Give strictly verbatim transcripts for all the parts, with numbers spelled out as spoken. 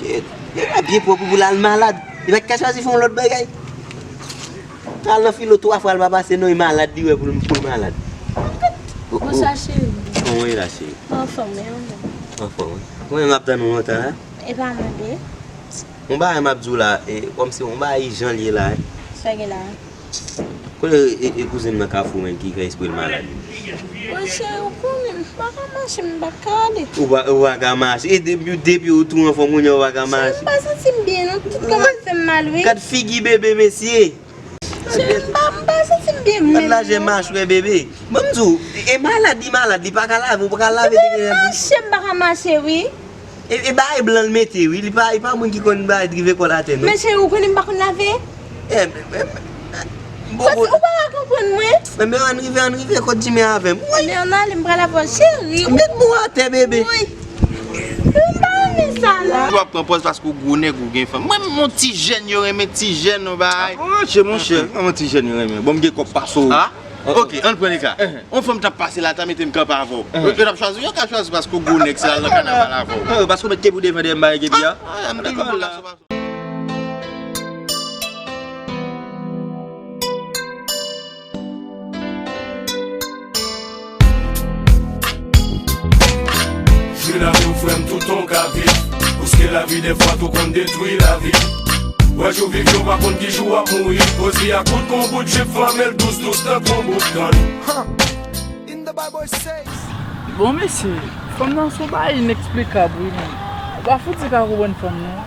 E, e pa byen pwòp pou l al malad. Li pa t ka chwazi fè yon lòt bagay. Al nan filo twa fwa, l pa pase non, li malad, li wè pou l, pou l malad. Bonswa, cheri. Kòman w ye la, cheri? Anfòm, e ou menm? Anfòm, wi. Mwen menm m ap tann ou lontan la. E pa mande. Yon bagay m ap di w la, e, kòmsi yon bagay ijan l ye la, e. Sa gen la? Kote e, e kouzin m nan Kafou menm ki fè espre l malad? Mwen cheri, ou konnen, m pa ka mache, m pa ka ale. Ou pa, ou pa ka mache. E depi, depi ou tou anfòm kounye a ou pa ka mache. Cheri, m pa santi m byen non, tout kò m ap fè m mal wi. Gad figi bebe mesye. Cheri, m pa, m pa santi m byen menm. Gad lajè machwè bebe. Ban m di w, e malad li malad, li pa ka lave, ou pa ka lave. M pa ka mache, m pa ka mache wi. E, e bagay blan l mete wi, li pa, li pa moun ki konn bagay drive kò l atè non. Men cheri, ou konnen m pa konn lave? E, e, e, bon, bon. Ou pa ka konprann mwen? Men, men ann rive, ann rive kot Jimmy avè m. Woy! Men ann ale, m pral avè w, cheri. Met mo atè, bebe. Woy! M pa renmen sa la. Ou ap pran pòz paske ou gwo nèg, ou gen fanm. Mwen, yon ti jèn, yo renmen ti jèn, yon bagay. Ah, monchè, monchè, kòman ti jèn yo renmen? Bon, m gen kòb pase w. Ah? Ok, ann pran le ka. Yon fanm t ap pase la, ta mete m kanpe avè w. Yo, yo t ap chwazi w, yo ka chwazi w paske w gwo nèg, se al nan kanaval avè w. Paske w mèt kenbe w devan dèyè m bagay kenbe a. Ah, m te gen relasyon. Jwi lavi w frè m, toutan w ka viv. Paske lavi dèfwa tou konn detwi lavi. Wè jou viv yo pa konn ki jou w ap mouri. Pozi a kout kon bout jip, flamen l dous dous tankou bout kann. Bon mesye, fanm nan se yon bagay ineksplikab wi menn. Ou pa fouti ka konprann fanm nan.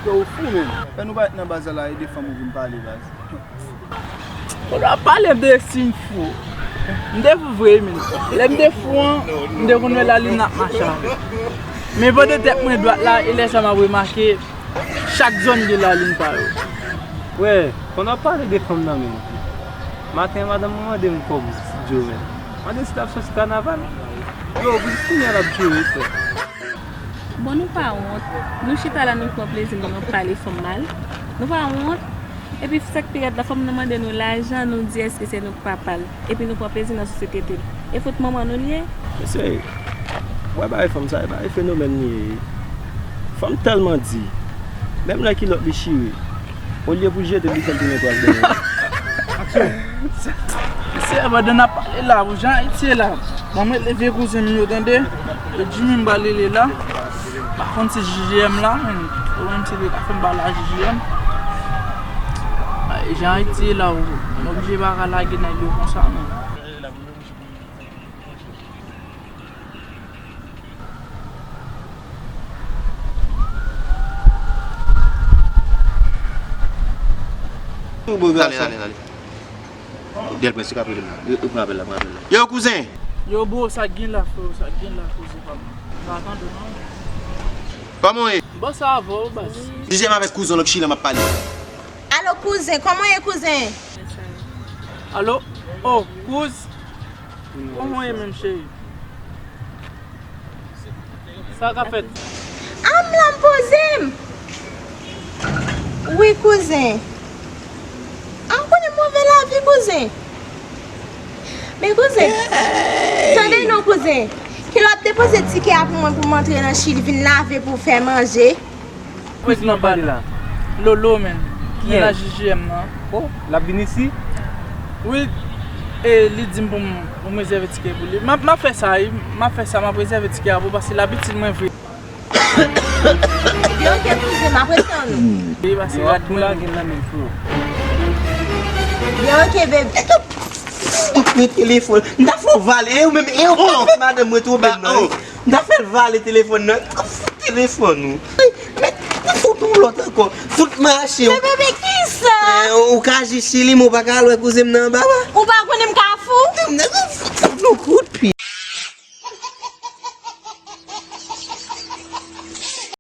Yo, ou fou menn. Fè nou parèt nan baz la, e de fanm ou vin pale baz. Ou pa pale de si m fou. M te fou vre menn. Lè m te fou an, m te konn wè lalin ap mache avè m. Men pòde tèt mwen dwat la, e lè sa m ap remake, chak zòn gen lalin pa yo. Wè, pandan w ap pale de fanm nan menm, maten an madanm mwen mande m kòb estidyo menm. Mande si l ap sòti kanaval. Yo, pou jis kounye a l ap jere frè. Bon, nou pa wont. Nou chita la, nou pran plezi nou, n ap pale fanm mal. Nou pa wont. Epi sa k pi rèd la, fanm nan mande nou lajan, nou di èske se nou k papa l. Epi nou pran plezi nan sosyete l. E fot manman nou l ye? Mesye, w wè bagay fanm sa, e bagay fenomèn li ye. Fanm tèlman di, menm lè kilòt li chire, olye pou l jete l, li fè l tounen twal dèyè. Mesye, pandan n ap pale la, pou jan Ayiti ye la, ban m rele vye kouzen m yo tande. E Jimmy m pral rele la. Pa konn si J J M la, menn. Ou menm si li ka fè m pale a J J M. Ay, jan Ayiti ye la, ou, m oblije pa ka lage nèg yo konsa, menn. Tale, tale, tale. Dèl Prens, se ka apel la. Yo, yo pran apel la, pran apel la. Yo, kouzen! Yo, bro, sa k gen la, frè, sa k gen la, koze pa m. M pa tande, non. Kòman w ye? Bon, sa va, baz. Di se m avèk kouzen w, l ap chile, m ap pale. Alo, kouzen, kòman w ye, kouzen? Alo, oh, kouz. Kòman w ye menm, cheri? Sa k ap fèt? A, m la, m poze m. Wi, kouzen. A, ou konnen move lavi, kouzen. Men, kouzen, tande non, kouzen. Kilòt depoze tikè a pou mwen pou m antre nan Chili, vin lave pou fè manje. Kouzen nan pale la. Lolo, menn. Kiyès? Nèg la J J M nan. Oh, l ap vin isi? Wi, e li di m pou m, pou m rezève tikè pou li. M ap, m ap fè sa, wi. M ap fè sa, m ap rezève tikè a pou, paske l abitid mwen vre. Ebyen, oke, kouzen, m ap rete an nou. Wi, paske yo ap tou lage l nan men frè w. Ebyen, oke, baby. Fout mwen telefòn. M ta fè w vale, e ou menm, e ou, oh, madanm mwen twonpe m nan, wi. M ta fè l vale telefòn nan. Fout telefòn ou. Men, fout yon lòt ankò. Fout mache. Men bebe, kisa? Eh, ou ka jis chili, men ou pa ka al wè kouzen m nan anba, wa? Ou pa konnen m ka fou? Fout nou kou.